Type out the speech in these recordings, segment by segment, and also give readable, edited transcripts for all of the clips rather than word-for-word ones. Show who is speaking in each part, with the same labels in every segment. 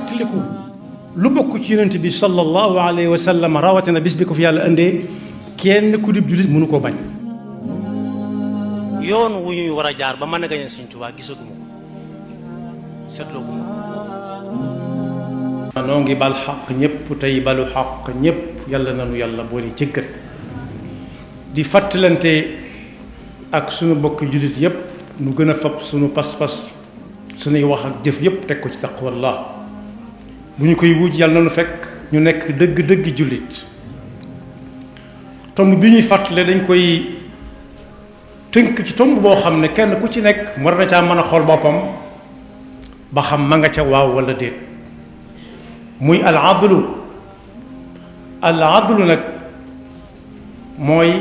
Speaker 1: fàttaliku lu bokk ci yonent bi sallallahu alayhi wa sallam rawatina bis bi ko fi yàlla indee kenn ku dib jullit mënu koo bañ.
Speaker 2: yoon wu ñuy war a jaar ba mën a gañe Sëñ Tuubaa gisaguma ko seetlooguma ko.
Speaker 1: noo ngi bal xaq ñëpp tey balu xaq ñëpp yàlla nanu yàlla boole jëggat di fàttalante ak sunu bokki jullit yëpp nu gën a fab sunu pas-pas sunuy wax ak jëf yëpp teg ko ci taqwallah bu ñu koy wuj yàlla nanu fekk ñu nekk dëgg-dëggi jullit. tomb bi ñuy fàttale dañ koy tënk ci tomb boo xam ne kenn ku ci nekk war na caa mën a xool boppam ba xam ma nga ca waaw wala déet muy al adlu nag mooy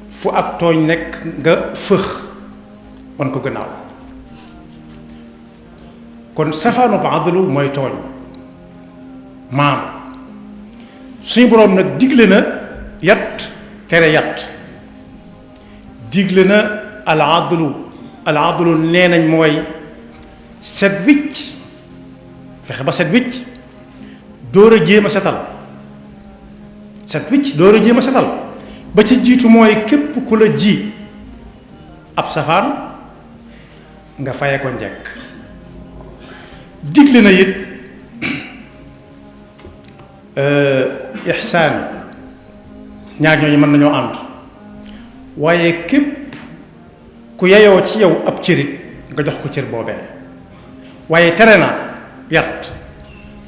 Speaker 1: fu ak tooñ nekk nga fëx wan ko gannaaw kon safaanu ba adlu mooy tooñ maam suñu boroom nag digle na yat tere yat digle na al adlu nee nañ mooy set wicc fexe ba set wicc door a jéem a setal set wicc door a jéem a setal ba ci jiitu mooy képp ku la ji ab safaan nga faye ko njekk digle na it ihsaan ñaar ñooñu mën nañoo ànd waaye képp ku yeyoo ci yow ab cërit nga jox ko cër boobee waaye tere na yat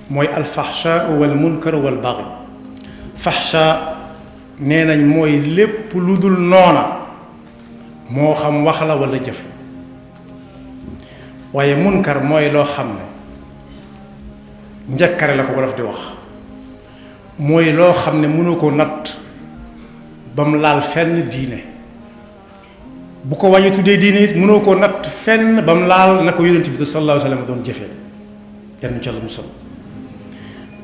Speaker 1: mooy alfaxsha wal munkar wal baghi faxsha nee nañ mooy lépp lu dul noona moo xam wax la wala jëf la waaye munkar mooy loo xam ne njëkkare la ko wolof di wax mooy loo xam ne mënu ko natt ba mu laal fenn diine bu ko wàññi tuddee diine it mënoo koo natt fenn ba mu laal na ko yonent bi sallallahu alayhi wa sallam doon jëfee yenn ca la musal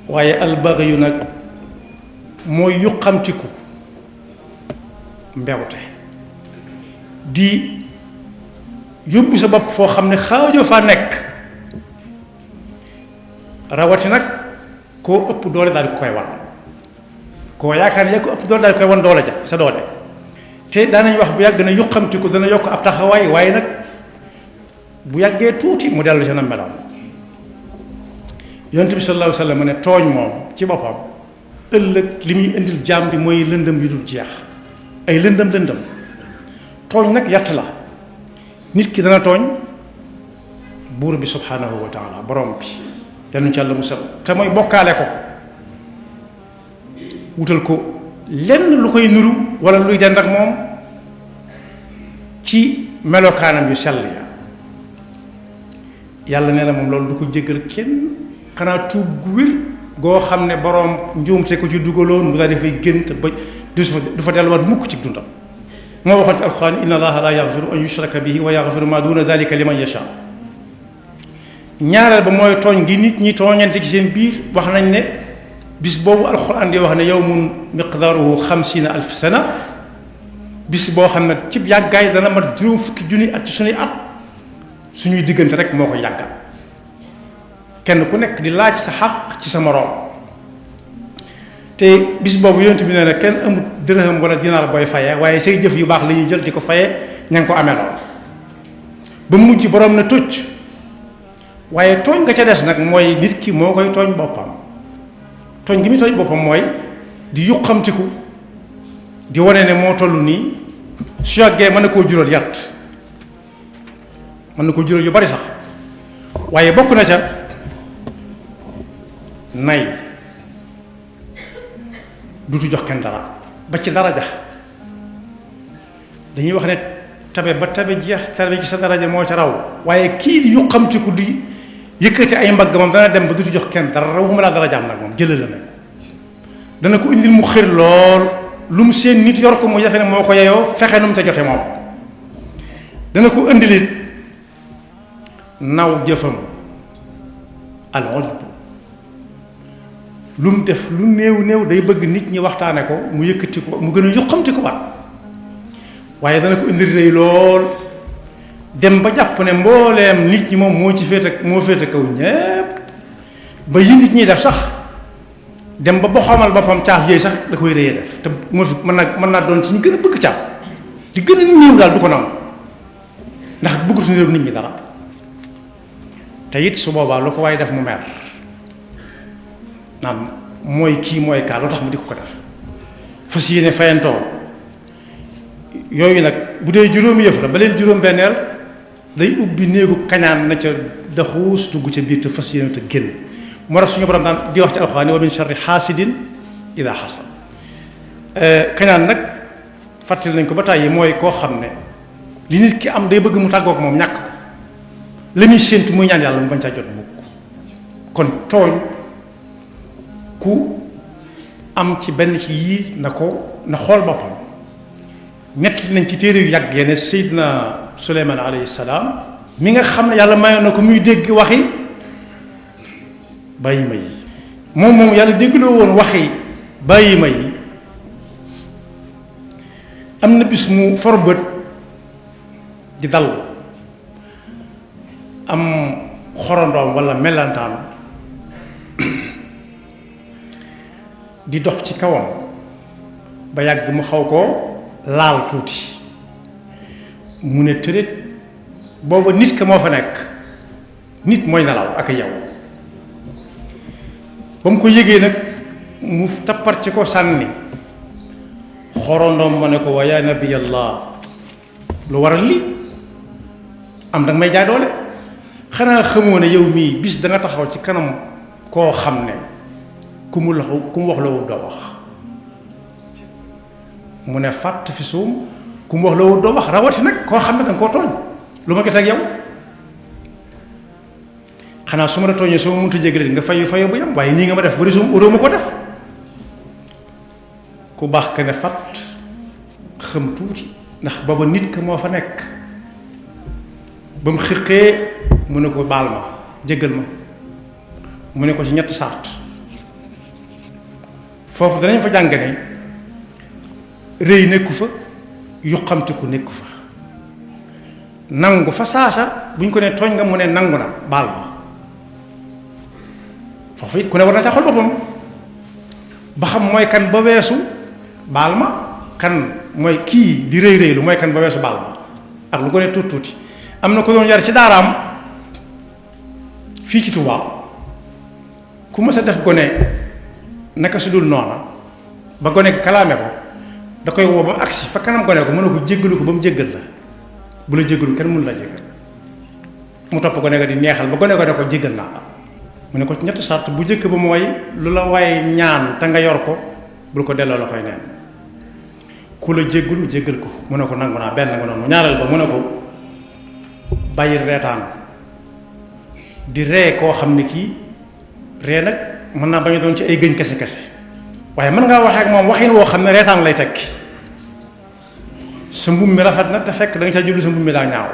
Speaker 1: waaye albaghi yu nag mooy yuqamtiku mbewte di yóbbu sa bopp foo xam ne xaajoo faa nekk rawati nag koo ëpp doole daal di ko koy wan koo yaakaar ne yaa ko ëpp doole daal di koy wan doole ja sa doole te daanañ wax bu yàgg na yuqamtiku dana yokk ab taxawaay waaye nag bu yàggee tuuti mu dellu ci na meloon yonent bi sallallahu alayhi wa sallam ne tooñ moom ci boppam ëllëg li muy indil jaam bi mooy lëndëm yu dul jeex ay lëndëm tooñ nag yatt la nit ki dana tooñ buur bi subhanahu wa taala borom bi yal nañu ci Yàlla musal te mooy bokkaale ko wutal ko lenn lu koy nuru wala luy dend ak moom ci melokaanam yu sell ya yàlla nee na moom loolu du ko jéggal kenn xanaa tuub gu wér goo xam ne boroom njuumte ko ci dugaloon mu daal dafay génn te ba du fa delluwaat mukk ci dundam moo waxoon ci alxuraan inna allaha la yaxfiru an yushraka bihi wa yaxfiru ma duna dalika liman yasha ñaareel ba mooy tooñ gi nit ñi tooñante ci seen biir wax nañ ne bis boobu alxuraan di wax ne yawmun miqdaaruhu 50,000 sana bis boo xam ne ci yàggaay dana mat 20,000 at ci suñuy at suñuy diggante rek moo ko yàggal kenn ku nekk di laaj sa xaq ci sa moroom te bis boobu yonent bi nee na kenn amut dërëm wala dinaar booy fayee waaye say jëf yu baax la ñuy jël di ko fayee ña ngi ko amee lool ba mujj boroom na tocc waaye tooñ nga ca des nag mooy nit ki moo koy tooñ boppam tooñ gi muy tooñ boppam mooy di yuqamtiku di wane ne moo toll nii su yàggee mën na koo jural yàtt mën na koo jural yu bari sax waaye bokk na ca nay dutu jox kenn dara ba ci daraja dañuy wax ne tabe ba tabe jeex tabe ci sa daraja moo ca raw waaye kii di yuqamtiku di yëkkati ay mbagg moom dana dem ba dutu jox kenn dara waxuma laa darajaam nag moom jëlal la nag dana ko indil mu xër lool lu mu seen nit yor ko mu jafe ne moo ko yeyoo fexe nu mu ca jote moom dana ko indilit naw jëfam al ujb lu mu def lu néew day bëgg nit ñi waxtaane ko mu yëkkati ko mu gën a yuqamti ko ba waaye dana ko indi rëy lool dem ba jàpp ne mbooleem nit ñi moom moo féete kaw ñépp ba yi nit ñi def sax dem ba xamal boppam caaf yooyu sax da koy réyee def te moo fi mën naa doon ci ñu gën a bëgg caaf di gën a néew daal du ko nangu ndax bëggatu niroog nit ñi dara te it su boobaa lu ko waaye def mu mer naan mooy kii mooy kaa lu tax mu di ko def fas yéene fayantoo yooyu nag bu dee juróomi yëf la ba leen juróom benneel day ubbi néegu kañaan na ca daxuus dugg ca biir te fas yéene te génn moo tax suñu borom daan di wax ci alxuraan wa min sharri xaasidin ida xasad kañaan nag fàttali nañ ko ba tàyyi mooy koo xam ne li nit ki am day bëgg mu tàggook moom ñàkk ko la muy séentu muy ñaan yàlla mu bañ caa jot mukk kon tooñ ku am ci benn ci yii na xool boppam ñett nañ ci téere yu yàgg yene Seydina Suleymaan alayhi salaam mi nga xam ne yàlla mayoon na ko muy dégg waxi bàyyi ma yi moom yàlla déggloo woon waxi bàyyi ma yi am na bis mu for bët di dal am xorondoom walla mellantaan di dox ci kawam ba yàgg mu xaw ko laal tuuti mu ne tërét booba nit ka moo fa nekk nit mooy nelaw ak yow ba mu ko yëgee nag mu tappar ci ko sànni xorondoom ma ne ko wa yaa nabiyallah lu waral li am danga may jaay doole xanaa xamoo ne yow mii bis da nga taxaw ci kanam koo xam ne ku mu wax la wut doo wax mu ne fàtt fi suum ku mu wax la wut doo wax rawati nag koo xam ne danga koo tooñ lu ma gis ak yow xanaa su ma la tooñee soo ma mënta jéggale nga fayu bu yam waaye nii nga ma def bari suum uroo ma ko def ku baax ka ne fàtt xam tuuti ndax booba nit ka moo fa nekk ba mu xiqee mu ne ko baal ma jéggal ma mu ne ko ci ñetti sart foofu danañ fa jàng ne rëy nekku fa yuqamtiku nekku fa nangu fa saasa bu ñu ko ne tooñ nga mu ne nangu na baal ma foofu it ku ne war na ca xol boppam ba xam mooy kan ba weesu baal ma kan mooy kii di rëy rëylu mooy kan ba weesu baal ma ak lu ko ne tuuti tuuti am na ko doon yar ci daaraam fii ci Tuubaa ku mës a def gone naka su dul noona ba gone kalaame ko da koy woo ba mu agsi fa kanam gone ko mën na ko jéggalu ko ba mu jéggal la bu la jéggalu kenn mënu la jéggal mu topp gone ko di neexal ba gone ko ne ko jéggal naa la mu ne ko ci ñetti sart bu jëkk ba mooy lu la waaye ñaan te nga yor ko bul ko delloo la koy neen ku la jéggalu jéggal ko mu ne ko nangu naa benn nga noonu ñaareel ba mu ne ko bàyyi reetaan di ree koo xam ne kii ree nag mën naa bañ a doon ci ay gëñ kese kese waaye mën ngaa waxee ak moom waxin woo xam ne reetaan lay tekki sa mbubb mi rafet na te fekk da nga ca jublu sa mbubb mi daa ñaaw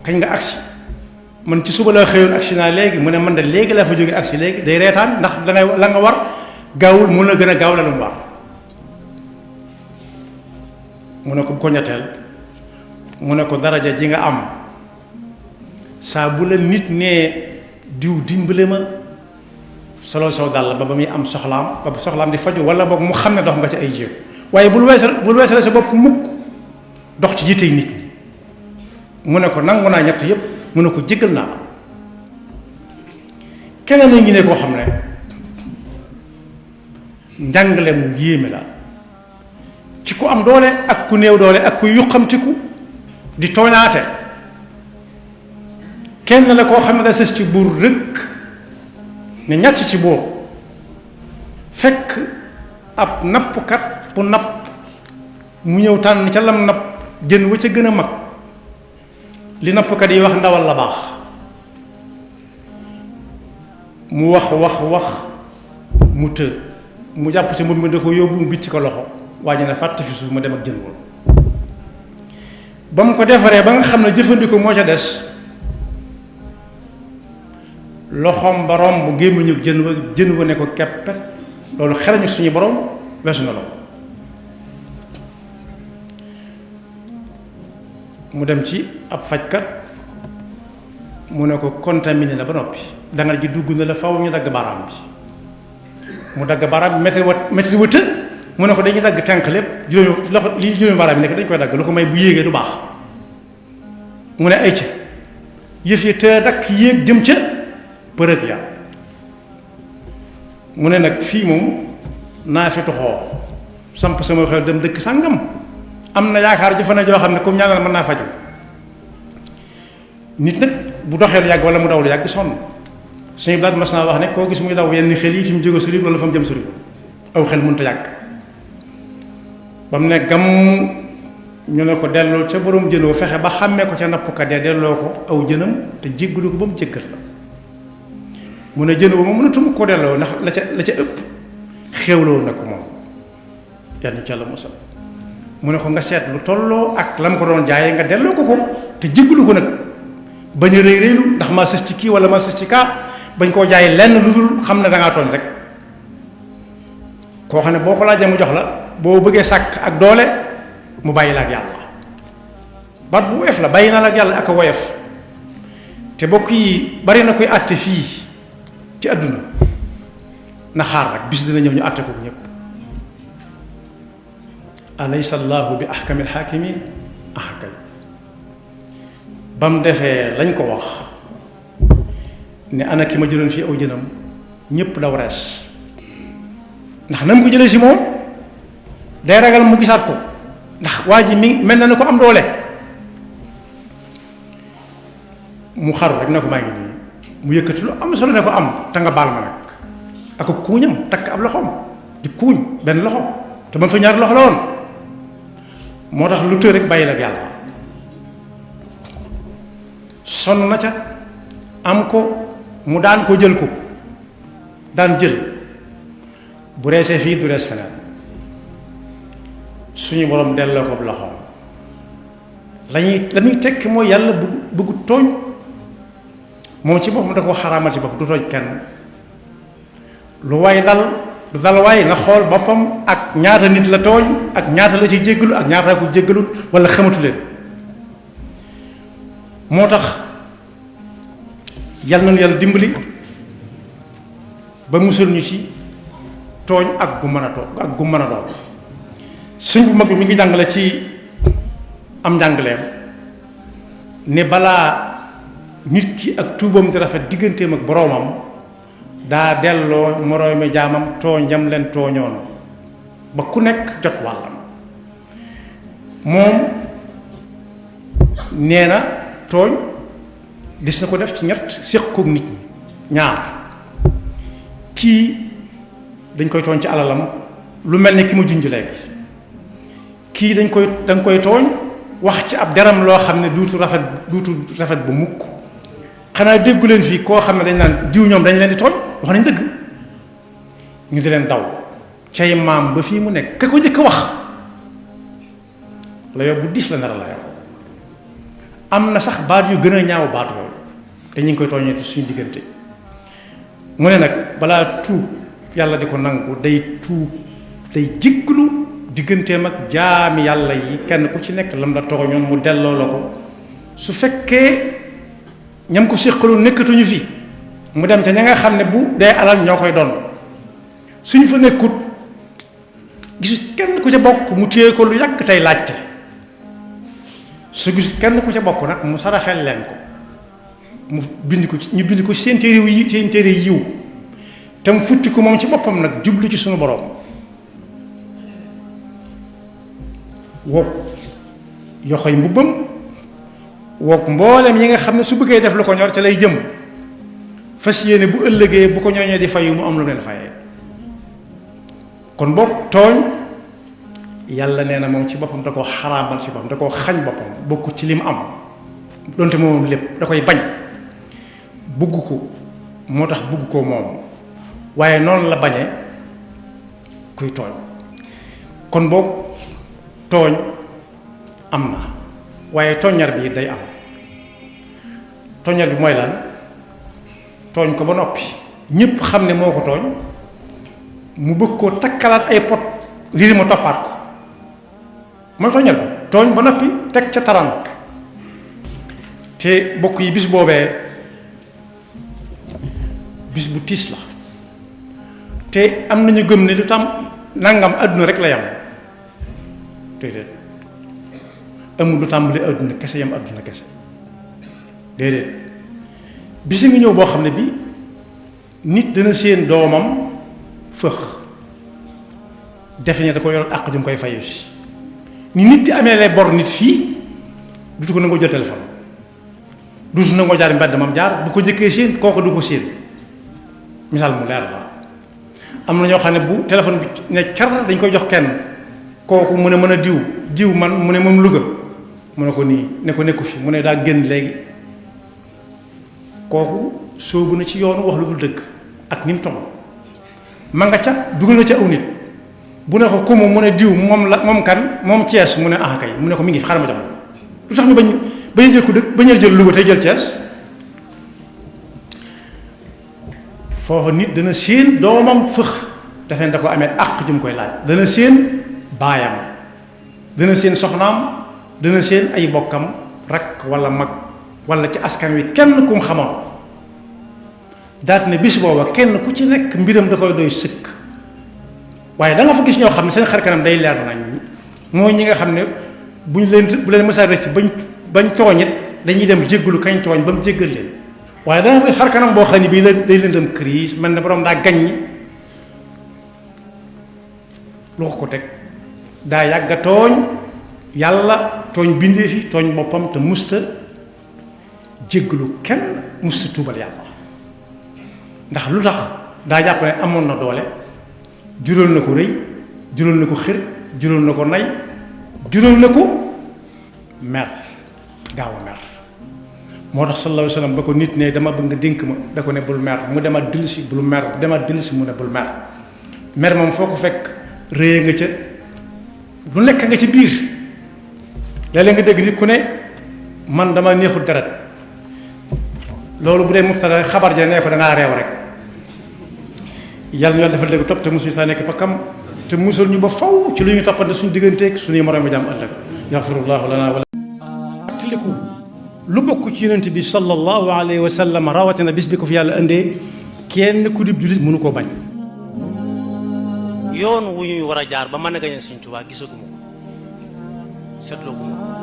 Speaker 1: kañ nga agsi man ci suba laa xëyoon agsi naa léegi mu ne man de léegi laa fa jóge agsi léegi day reetaan ndax dangay la nga war gaawul mun na gën a gaaw la lu mu war mu ne ko bu ko ñetteel mu ne ko daraja ji nga am saa bu la nit nee diw dimbale ma solo saw dàll ba muy am soxlaam ba soxlaam di faju wala boog mu xam ne dox nga ci ay jéem waaye bul weesale sa bopp mukk dox ci jiitey nit ñi mu ne ko nangu naa ñett yépp mu ne ko jéggal naa la keneen la ngi ne koo xam ne njàngale mu yéeme la ci ku am doole ak ku néew doole ak ku yuqamtiku di tooñaate kenn la koo xam ne da sës ci buur rëkk ne ñàcc ci buur fekk ab nappkat bu napp mu ñëw tànn ca lam napp jën wa ca gën a mag li nappkat yi wax ndawal la baax mu wax mu të mu jàpp ci mbubb mi da ko yóbbu mu bicc ko loxo waa ji ne fàtt fi suuf ma dem ak jën woon ba mu ko defaree ba nga xam ne jëfandikoo moo ca des loxoom ba romb gémmiñu jën wa ne ko keppet loolu xerañu suñu borom weesu na loolu mu dem ci ab fajkat mu ne ko contaminé na ba noppi dangal ji dugg na la faw ñu dagg baaraam bi mu dagg baaraam bi métti wëtë mu ne ko dañuy dagg tànk lépp juróomi loxo li juróomi baaraam bi nekk dañ koy dagg lu ko may bu yéegee du baax mu ne ay ca yëf yi te dakk yéeg jëm ca përëg ya mu ne nag fii moom naa fi tuxoo samp sama xel dem dëkk sàngam am na yaakaar ju fa ne joo xam ne comme ñaanal mën naa faju nit nag bu doxee lu yàgg wala mu daw lu yàgg sonn suñu blaat mas naa wax ne koo gis muy daw yenn xel yi fi mu jóge sori wala fa mu jëm sori aw xel mënut a yàgg ba mu ne gam ñu ne ko delloo ca borom jën wa fexe ba xàmmee ko ca nappkat ya delloo ko aw jënam te jéggalu ko ba mu jéggal la mu ne jën wa moom mënatuma ko delloo ndax la ca ëpp xéwloo na ko moom yàlla ñu ca la mosal mu ne ko nga seet lu tolloo ak la mu ko doon jaayee nga delloo ko te jéggalu ko nag bañ a rëy rëylu ndax maa sës ci kii wala maa sës ci kaa bañ koo jaay lenn lu dul xam ne da ngaa tooñ rek koo xam ne boo ko laajee mu jox la boo bëggee sàkk ak doole mu bàyyi la ak yàlla baat bu woyof la bàyyi na la ak yàlla ak a woyof te bokk yi bari na koy àtte fii ci àdduna na xaar rek bis dina ñëw ñu àtte ko ñëpp alaysa allahu bi ahkamil hakimin ahkay ba mu defee lañ ko wax ne ana ki ma jëloon fii aw jënam ñëpp daw rees ndax na mu ko jëlee si moom day ragal mu gisaat ko ndax waa ji mi mel na ne ko am doole mu xaru rek ne ko maa ngi nii mu yëkkati lu am solo ne ko am te nga baal ma nag ak kuuñam takk ab loxoom di kuuñ benn loxo te man fa ñaari loxo la woon moo tax lu tër rek bàyyi la ak yàlla sonn na ca am ko mu daan ko jël ko daan jël bu reesee fii du rees feneen suñu borom delloo ko loxoom la muy tekki mooy yàlla bëggu tooñ moom ci boppam da ko xaraamal ci bopp du tooñ kenn lu waay dal du dal waay na xool boppam ak ñaata nit la tooñ ak ñaata la ci jéggalu ak ñaata ko jéggalut wala xamatu leen moo tax yàlla nañu yàlla dimbali ba musal ñu ci tooñ ak gu mën a tooñ ak gu mën a doon sëñ bu mag bi mi ngi jàngale ci am njàngaleem ne balaa nit ki ak tuubam di rafet digganteem ak boroomam daa delloo moroomi jaamam tooñam leen tooñoon ba ku nekk jot wàllam moom nee na tooñ gis na ko def ci ñett séq koog nit ñi ñaar kii dañ koy tooñ ci alalam lu mel ni ki ma junj léegi kii dañ koy tooñ wax ci ab deram loo xam ne duutu rafet bu mukk xanaa déggu leen fii koo xam ne dañ naan diw ñoom dañ leen di tooñ wax nañ dëgg ñu di leen daw cay maam ba fii mu nekk ka ko njëkk wax la yow bu diis la nara la yow am na sax baat yu gën a ñaaw baat yooyu te ñu ngi koy tooñee suñu diggante mu ne nag balaa tuub yàlla di ko nangu day tuub day jéggalu digganteem ak jaami yàlla yi kenn ku ci nekk lam la tooñoon mu delloo la ko su fekkee ñam ko séqaloon nekkatuñu fi mu dem ca ña nga xam ne bu dee alal ñoo koy doon suñu fa nekkut gisu kenn ku ca bokk mu téye ko lu yàgg tey laajte su gis kenn ku ca bokk nag mu saraxel leen ko mu bind ko ñu bind ko seen téere yiw te mu futti ko moom ci boppam nag jublu ci suñu borom woog yoxoy mbubbam woog mboolem yi nga xam ne su bëggee def lu ko ñor ca lay jëm fas yéene bu ëllëgee bu ko ñooñee di fayu mu am lu leen fayee kon boog tooñ yàlla nee na moom ci boppam da koo xaraamal ci boppam da koo xañ boppam bokku ci li mu am donte moom lépp da koy bañ bugg ko moo tax bugg ko moom waaye noonu la bañee kuy tooñ kon boog tooñ am na waaye tooññar bi day am tooññar bi mooy lan tooñ ko ba noppi ñépp xam ne moo ko tooñ mu bëgg koo takkalaat ay pot lii ma toppaat ko mooy tooññar bi tooñ ba noppi teg ca taran te bokk yi bis boobee bis bu tiis la te am nañu gëm ne lu tam nangam àdduna rek la yam déedéet amul lu tàmbali àdduna kese yam àdduna kese déedéet bisi ngi ñëw boo xam ne bi nit dana seen doomam fëx defe ne da ko yoroon àq ju mu koy fayu si ni nit di amee lay bor nit fii dutu ko nangoo jël téléphone dutu nangoo jaar mbedd mam jaar bu ko jëkkee seen kooku du ko seen misaal mu leer la am na ñoo xam ne bu téléphone bi ne car dañ koy jox kenn kooku mu ne mën a diw man mu ne moom Louga mu ne ko nii ne ko nekku fi mu ne daa génn léegi kooku soobu na ci yoonu wax lu dul dëgg ak ni mu toll ma nga ca dugal na ca aw nit bu ne ko ku mu ne diw moom kan moom Thiès mu ne ah kay mu ne ko mi ngi fi xaaral ma jox lu tax ñu bañ a jël ko dëgg bañ a jël Louga tey jël Thiès foofu nit dana séen doomam fëx dafay da ko amee àq ju mu koy laaj dana séen baayam dana séen soxnaam dana séen ay bokkam rakk wala mag wala ci askan wi kenn ku mu xamoon daat ne bis booba kenn ku ci nekk mbiram da koy doy sëkk waaye da nga fa gis ñoo xam ne seen xar kanam day leer nañ mooy ñi nga xam ne bu leen mësa rëcc bañ tooñit dañuy dem jéggalu kañ tooñ ba mu jéggal leen waaye da nga fa gis xar kanam boo xam ne bii day lëndëm crise mel ne borom daa gaññi lu ko teg daa yàgga tooñ yàlla tooñ bindee fi tooñ boppam te musta jéggalu kenn musta tuubal yàlla ndax lu tax daa jàpp ne amoon na doole jural na ko rëy jural na ko xër jural na ko nay jural na ko mer gaaw a mer moo tax sallallahu alayhi wa sallam ba ko nit ne dama bëgg nga dénk ma da ko ne bul mer mu demaat dellusi bul mer demaat dellusi mu ne bul mer mer moom foo ko fekk rëye nga ca lu nekk nga ci biir léeg-léeg nga dégg nit ku ne man dama neexul deret loolu bu dee mubtada xabar ja nee ko dangaa reew rek yàlla ñu yàlla defal dégg topp te musul saa nekk bakkam te musul ñu ba faw ci lu ñu toppante suñu digganteeg suñuy moroom jaam ëllëg yaxfirullahu lana wala tiliku lu bokk ci yonent bi sallallahu alayhi wa sallam rawatina bis bi ko fi yàlla indee kenn ku dib jullit mënu koo bañ
Speaker 2: yoon wu ñuy war a jaar ba mën a gañe Sëriñ Tuubaa gisaguma ko seetloo guma ko